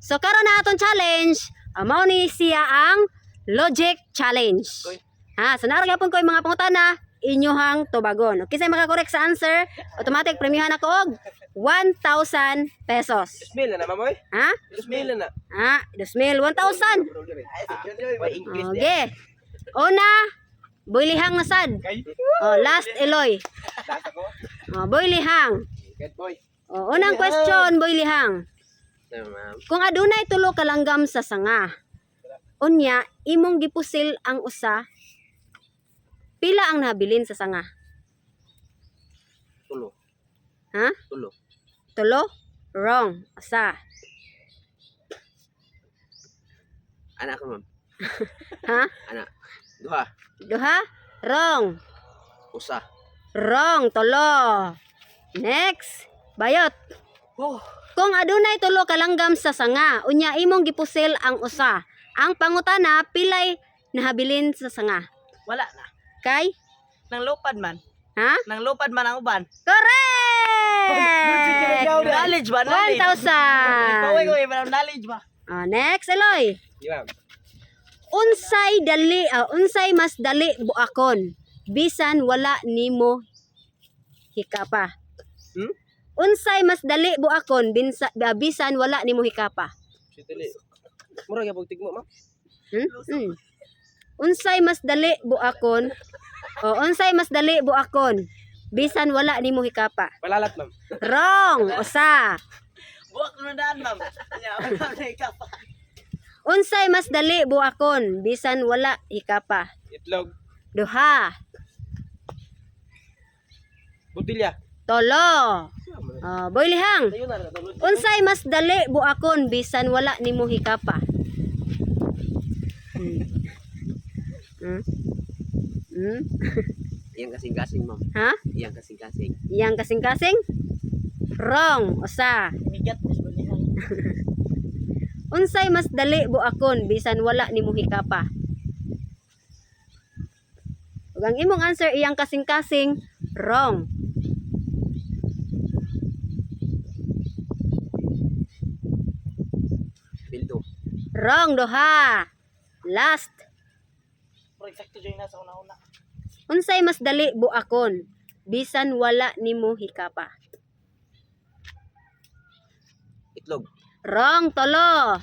So karon na atong challenge, mao ni siya ang logic challenge. Koy. Ha, so naa ra gyapon koy mga pangutana inyohang tubagon. Okay, sa makakorek sa answer, automatic premihan ako og 1,000 pesos. 2,000 na na, mamoy. Ha? 2,000 na na. Ha, 2,000, 1,000. May English di. Okay. Una, boylihang na sad. Kay. Oh, last Eloy. Last ako. Oh, boylihang. Good boy. Oh, unang question, boylihang. Na, ma'am. Kung adunay tulo ka langgam sa sanga, unya imong gipusil ang usa, pila ang nabilin sa sanga? Tulo. Ha? Tulo. Tulo? Wrong. Usa. Anak ko, ma'am. Ha? Anak. Duha. Duha? Wrong. Usa. Wrong. Tulo. Next. Bayot. Oh. Kung adunay tulo ka langgam sa sanga, unya imong gipusil ang usa. Ang pangutana pilay nahabilin sa sanga. Wala na. Kay? Nang lupad man. Ha? Nang lupad man ang uban. Correct! Knowledge ba? Knowledge. 1,000. Kaway ko eh, knowledge ba? Ah, next, Eloy. Di, ma'am. Unsay mas dali buakon bisan wala nimo hikapa? Hmm? Unsay mas dali buakon bisan wala nimo hikapa? Si dili. Mura gyud tigmo, ma'am. Hmm? Unsay mas dali buakon? O unsay mas dali buakon bisan wala nimo hikapa? Palalat, ma'am. Wrong. Usa. Buwak na daan, ma'am. Nya, wala na ikaw pa. Unsay mas dali buakon bisan wala hikapa? Itlog. Duha. Butilya. Tolo. Oh, boy lihang. Tayo na ra tulo. Unsay mas dali buakon bisan wala nimo hikapa? Iyang kasing-kasing, ma'am. Ha? Iyang kasing-kasing. Iyang kasing-kasing? Wrong. Usa. Migat mo sa balihang. Unsay mas dali buakon bisan wala nimo hikapa? Ug ang imong answer iyang kasing-kasing, wrong. Bildo. Wrong duha. Last. Pero eksakto dyan nasa una-una. Unsay mas dali buakon bisan wala nimo hikapa? Itlog. Wrong tolo.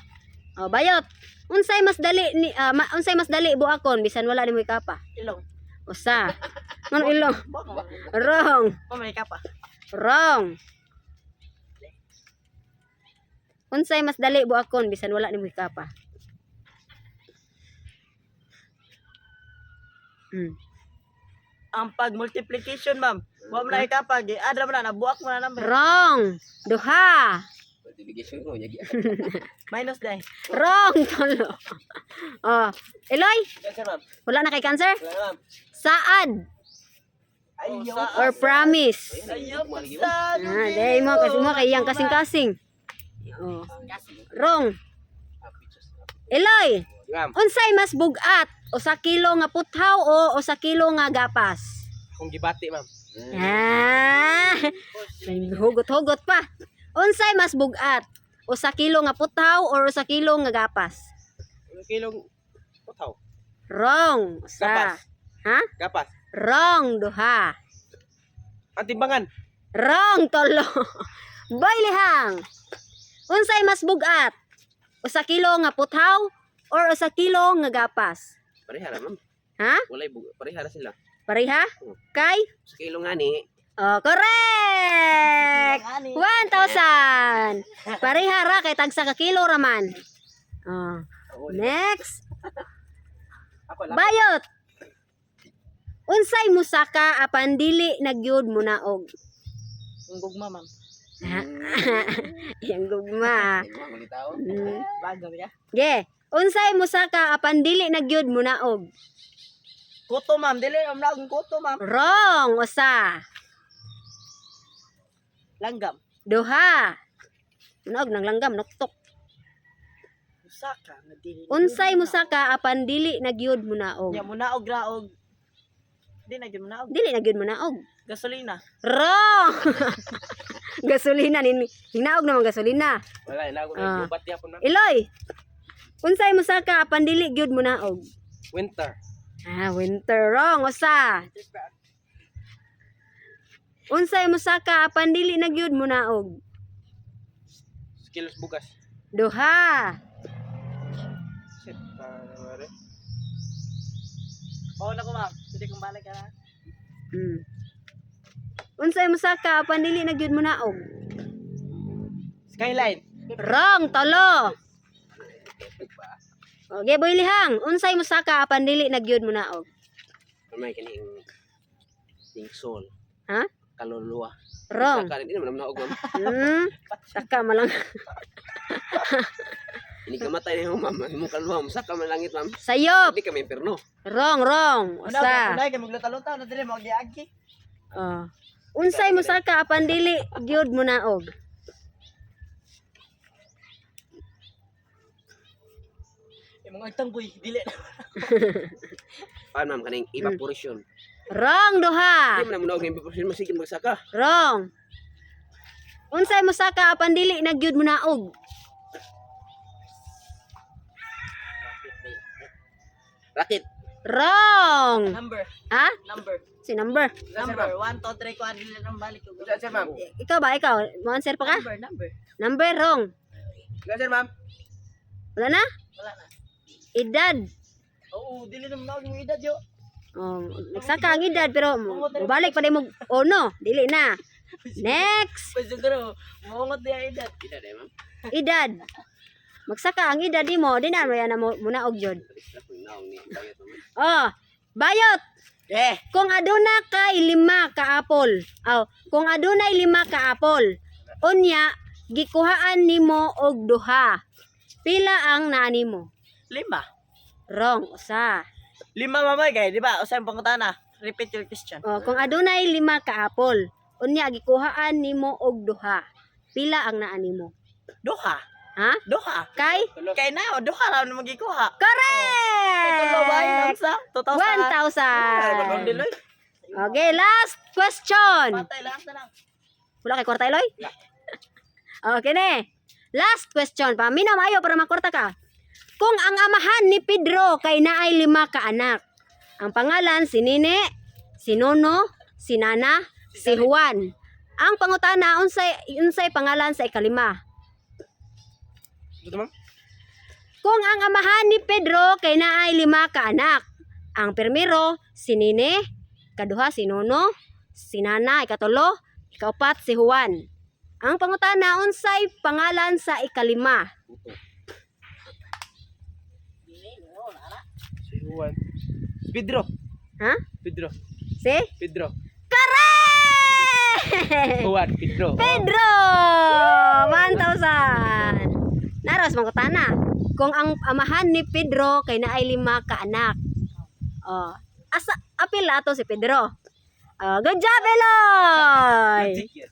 O bayot. Unsay mas dali ni unsay mas dali buakon bisan wala nimo hikapa? Ilong. Usa. Ngano ilong? Buwak mo. Wrong. Oh, may ikaw pa. Wrong. Unsay mas dali buakon bisan wala nimo hikapa? Ang pag-multiplication, ma'am. Buwak mo na ikaw pa. Adra mo na, nabuwak mo na naman. Wrong. Duha. Multiplication ko nya. Minus dahil. Wrong tolo. Oh, Eloy, Cancer, ma'am. wala na kay cancer? Wala na, ma'am. Saad Ay, or promise? Ayaw sa Ah, dahil mo kasi mo kay iyang kasing-kasing. Oh. Wrong. Eloy, Di, ma'am. unsay mas bugat? Usa kilo nga puthaw o usa kilo nga gapas? Akong gibati, ma'am. Ah, hugot-hugot pa. Unsay mas bugat? Usa kilo nga puthaw or usa kilo nga gapas? Ulo kilong putaw. Wrong. Usa. Gapas. Ha? Gapas. Wrong duha. Ang timbangan. Wrong tolo. Boy lihang. Unsay mas bugat? Usa kilo nga puthaw or usa kilo nga gapas? Pareha ra, ma'am. Ha? Walay bug. Pareha ra sila. Pareha? Kay? Sa kilo nga ni. Oh, correct! 1,000. Pareha ra kay tagsa ka kilo raman. Oh. Next, Ako lang. bayot. Unsay musaka apan dili nagyud munaog? Ang gugma, ma'am. Yang gugma. Bago ya. Ge, unsay musaka apan dili nagyud munaog? Kuto, ma'am. Dili, ma'am. Naong kuto, ma'am. Wrong, usa. Langgam. Duha. Munaog nang langgam noktok. Musaka. Nga dili. Unsay musaka apan dili nagyud munaog? Nya, munaog raog. Di na gyud manaog. Dili na gyud monaog. Gasolina. Wrong. Gasolina nin hinaog naman gasolina. Wala, inago Ah. na gubat yapon, ma'am. Iloy. Unsay mosaka apan dili gyud monaog? Winter. Ah, winter. Wrong. Usa. Unsay mosaka apan dili na gyud monaog? Kilos bugas. Duha. Shit, paano? Mao na ko, ma'am. Pwede kong balik ka na. Unsay mosaka apan dili na gyud monaog? Skyline. Wrong, tolo. Okay, boy lihang. Unsay mosaka apan dili na gyud monaog? May kining ting soul. Ha? Kaluluwa. Wrong. Saka rin, di naman naog, ma'am. Saka malang. Hindi ka matay na ma'am. Imong kaluluwa mo saka man langit, ma'am. Sayop. Hindi kami imperno. Wrong, wrong. Una, Usa. una kay magluta-luta na diri mo giagi. Oh. Unsay mosaka apan dili gyud monaog? Imong agtang boy, dili na. Paano, ma'am, kaning evaporation? Wrong, duha. Hindi man naog ang evaporation, masige magsaka. Wrong. Unsay mosaka apan dili na gyud monaog? Rakit. Wrong. Number, Ha? number, Si number. number 1 2 3 4, dili na balik ko. Answer, ma'am. Ikaw ba ikaw? Mo answer pa ka? Number, number. Number wrong. Answer, ma'am. Wala na? Wala na. Edad. Oo, dili na manaog yung edad yo. Oh, nagsaka ang edad pero mobalik pa din mo. Oh no, dili na. Next, Pwede siguro, muungot di ang edad. Ida day, ma'am. Edad. Magsaka ang edad nimo, di na mo yan na mo munaog jud. Isla ko naog ni bayot, ma'am. Oh, bayot. Eh, Kung aduna kay 5 ka apple. Aw, kung adunay 5 ka apple, unya gikuhaan nimo og duha. Pila ang naa nimo? 5. Wrong, usa. 5, mamay kay, di ba? Usa ang pangutana. Repeat your question. Oh, kung adunay 5 ka apple, unya gikuhaan nimo og duha. Pila ang naa nimo? Duha. Ha? Duha. Kay? Kay na, duha ra na magikuha. Correct! Tulo ba sa 2,000? 1,000. Diloy. Okay, last question. Patay lang na lang. Wala kay kwarta, Eloy? Okay ne. Last question. Paminaw maayo para makorta ka. Kung ang amahan ni Pedro kay naay 5 ka anak. Ang pangalan si Nene, si Nono, si Nana, si Juan. Ang pangutana, unsay unsay pangalan sa ikalima? Ito, ma'am. Kung ang amahan ni Pedro kay naay 5 ka anak. Ang primero si Nene, kaduha si Nono, si Nana ikatulo, ikaupat si Juan. Ang pangutana, unsay pangalan sa ikalima? Puto. Si Juan. Pedro. Ha? Pedro. Si? Pedro. Correct! Juan, Pedro. Pedro! 1,000! Naros, mangutana. Kung ang amahan ni Pedro kay naay 5 ka anak. Oh, asa apil ato si Pedro. Oh, good job, Eloy! Magic yan.